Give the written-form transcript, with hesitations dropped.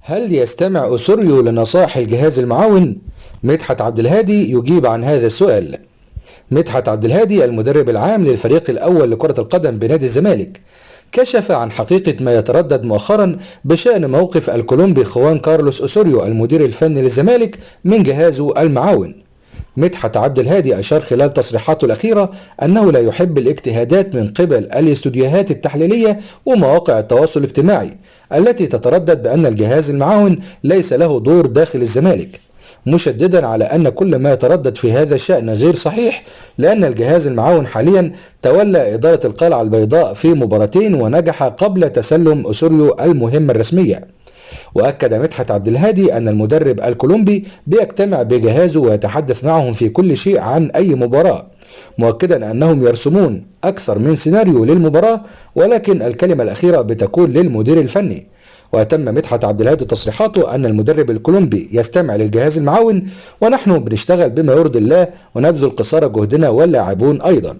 هل يستمع أوسوريو لنصائح الجهاز المعاون؟ مدحت عبد الهادي يجيب عن هذا السؤال. مدحت عبد الهادي المدرب العام للفريق الأول لكرة القدم بنادي الزمالك كشف عن حقيقة ما يتردد مؤخرا بشأن موقف الكولومبي خوان كارلوس أوسوريو المدير الفني للزمالك من جهازه المعاون. مدحت عبد الهادي أشار خلال تصريحاته الأخيرة أنه لا يحب الاجتهادات من قبل الاستوديوهات التحليلية ومواقع التواصل الاجتماعي التي تتردد بأن الجهاز المعاون ليس له دور داخل الزمالك، مشددا على أن كل ما يتردد في هذا الشأن غير صحيح، لأن الجهاز المعاون حاليا تولى إدارة القلعة البيضاء في مباراتين ونجح قبل تسلم أوسوريو المهمة الرسمية. وأكد مدحت عبد الهادي أن المدرب الكولومبي بيجتمع بجهازه ويتحدث معهم في كل شيء عن أي مباراة، مؤكدا أنهم يرسمون أكثر من سيناريو للمباراة، ولكن الكلمة الأخيرة بتكون للمدير الفني. وأتم مدحت عبد الهادي تصريحاته أن المدرب الكولومبي يستمع للجهاز المعاون، ونحن بنشتغل بما يرضي الله ونبذل قصارى جهدنا واللاعبون أيضا.